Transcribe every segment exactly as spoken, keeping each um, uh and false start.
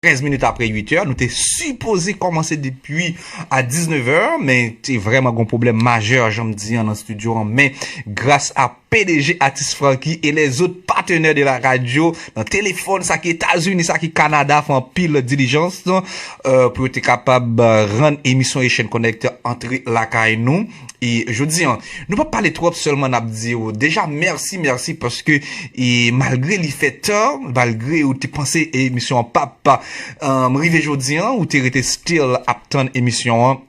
trèz minit apre uit è. Nou te sipoze kòmanse depi a diznèf è, men te vrèman gon pwoblèm majè, jan m di an, nan estidyo an. Men gras a P D G Atis Francky e lèzòt patenè de la radyo nan telefòn, sa ki Etazini, sa ki Kanada, fè anpil dilijans, euh, pou yo te kapab, euh, rann emisyon Haitian Connect antre lakay nou. E jodi an, nou p ap pale twòp, sèlman n ap di w deja mèsi, mèsi, paske e malgre li fè tan, malgre ou te panse emisyon an p ap, euh, rive jodi an, ou te rete still ap tann emisyon an,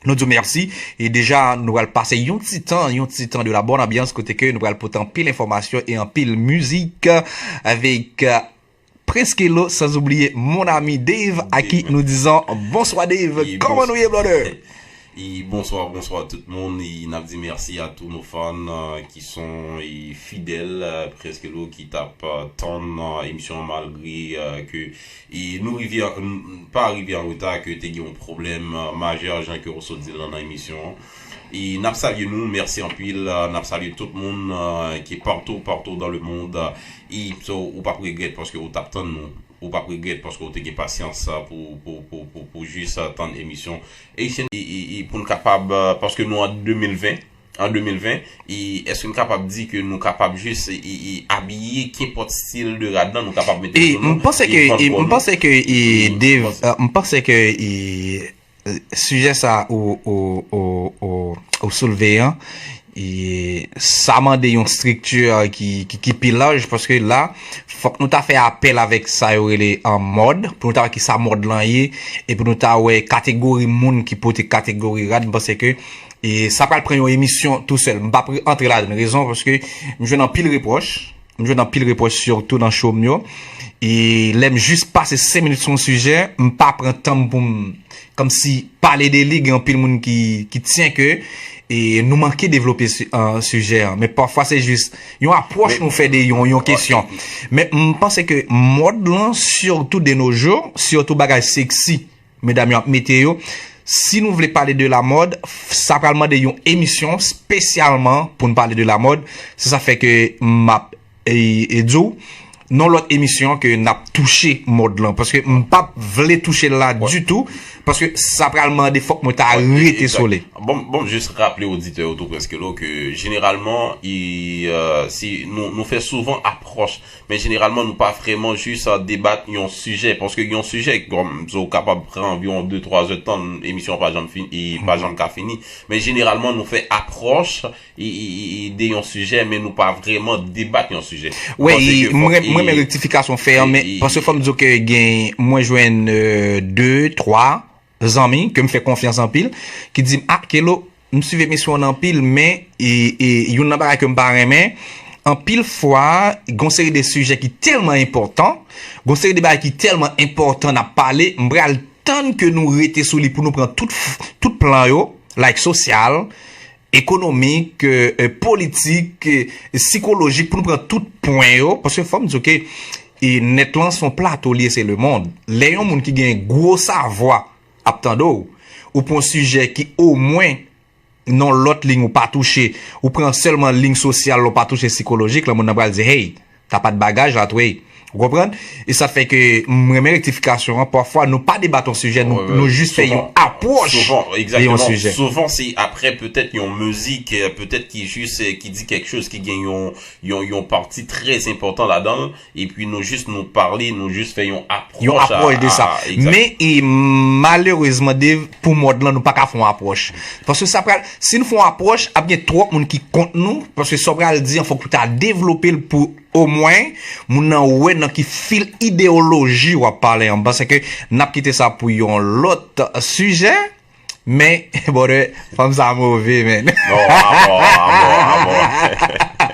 nou di w mèsi. E deja, nou pral pase yon ti tan, yon ti tan de la bonne ambiance, kote ke nou pral pote anpil enfòmasyon e anpil mizik avèk, euh, Prince Kelo, sans oublier mon ami Dave, à qui nous disons bonsoir Dave. Kòman nou ye, brother? E bonswa, bonswa tout moun. E n ap di mèsi a tous nos fans, euh, ki son e fidèl, euh, Prince Kelo ki t ap, euh, tann, euh, emisyon an malgre, euh, ke e nou rive an- n- pa rive an reta, ke te gen yon pwoblèm, euh, majè jan ke w sot di l lan nan emisyon an. E n ap salye nou, mèsi anpil, euh, n ap salye tout moun, euh, ki partou, partou dans le monde. E so, ou p ap regrèt paske ou t ap tann nou. Ou p ap regrèt paske ou te gen pasyans, euh, pou, pou, pou, pou, pou jis, euh, tann emisyon. E, e, e, e pou n kapab, euh, paske nou an de mil ven, an de mil ven, e èske n kapab di ke nou kapab jis e, e, e abiye kenpòt stil de rad lan, nou kapab mete l sou nou, M panse ke, e, m panse ke, e, Dave, euh, m panse ke, e, sijè sa ou, ou, ou, ou, ou soulve an, e sa mande yon estrikti ki, ki, ki pi laj, paske la, fòk nou ta fè apèl avèk sa yo rele an mòd, pou nou ta wè ki sa mòd lan ye, e pou nou ta wè kategori moun ki pote kategori rad, m panse ke e sa pral pran yon emisyon tou sèl. M p ap antre ladan l. Rezon, paske m jwenn anpil repwòch. M jwenn anpil repwòch, sitou nan show m yo. E lè m jis pase senk minit sou yon sijè, m pa pran tan m pou m, kòmsi, pale de li. Gen anpil moun ki, ki tyen ke e nou manke devlope si- an sijè an. Men pafwa, se jis yon apwòch nou fè de yon, yon kesyon. Men m panse ke mòd lan, sitou de nos jours, sitou bagay seksi, medam yo ap mete yo. Si nou vle pale de la mòd, sa pral mande yon emisyon espesyalman pou n pale de la mòd. Se sa fè ke m ap e, e di w nan lòt emisyon ke n ap touche mòd lan. Paske m p ap vle touche l la ditou. Paske sa pral mande fòk mwen ta rete sou li. Bon, bon, jis raple oditè yo tou, Prince Kelo, ke jeneralman, e, euh, si nou, nou fè souvan apwòch, men jeneralman, nou pa vrèman jis, euh, debat yon sijè. Paske yon sijè, kòm, so, ou kapab pran anviwon de twa zè tan, emisyon an pa janm fini, e pa janm ka fini. Men jeneralman, nou fè apwòch e, e, e, e de yon sijè, men nou pa vrèman debat yon sijè. Wi, m renmen rektifikasyon w fè an, men paske fò m di w ke gen, mwen jwenn, euh, de, twa zanmi ke m fè konfyans anpil, ki di m, "Ah, Kelo, m swiv emisyon w nan anpil, men e, e youn nan bagay ke m pa renmen, anpil fwa, gon seri de sijè ki tèlman enpòtan, gon seri de bagay ki tèlman enpòtan n ap pale, m pral tann ke nou rete sou li pou nou pran tout, tout plan yo, like sosyal, ekonomik, e, e, politik, e, sikolojik, pou nou pran tout pwen yo, paske fò m di w ke e nèt lan se yon plato li ye, se lemonn. Lè yon moun ki gen gwo savwa ap tande w, ou pran yon sijè ki omwen nan lòt liy ou pa touche, ou pran sèlman liy sosyal la, ou pa touche sikolojik, lan moun nan pral di, "Hey, ta pa t bagaj la, twey." Ou konprann? E sa fè ke m renmen rektifikasyon an. Pafwa, nou pa debat yon sijè, nou, nou jis fè yon apwòch de yon sijè. Souvan, se apre petèt yon mizik, euh, petèt ki jis, euh, ki di kèk choz ki gen yon, yon, yon pati trè enpòtan ladan l, epi nou jis nou pale, nou jis fè yon apwòch. Yon apwòch de sa. Men, e malerezman, Dave, pou mòd lan, nou pa ka fè yon apwòch. Paske sa pral, si nou fè yon apwòch, ap gen twòp moun ki kont nou, paske sa w pral di an, fòk ou ta devlope l pou omwen moun nan wè nan ki fil ideyoloji w ap pale an. M panse ke n ap kite sa pou yon lòt sijè, men, brother, fanm sa move, man. Non, amò, amò, amò.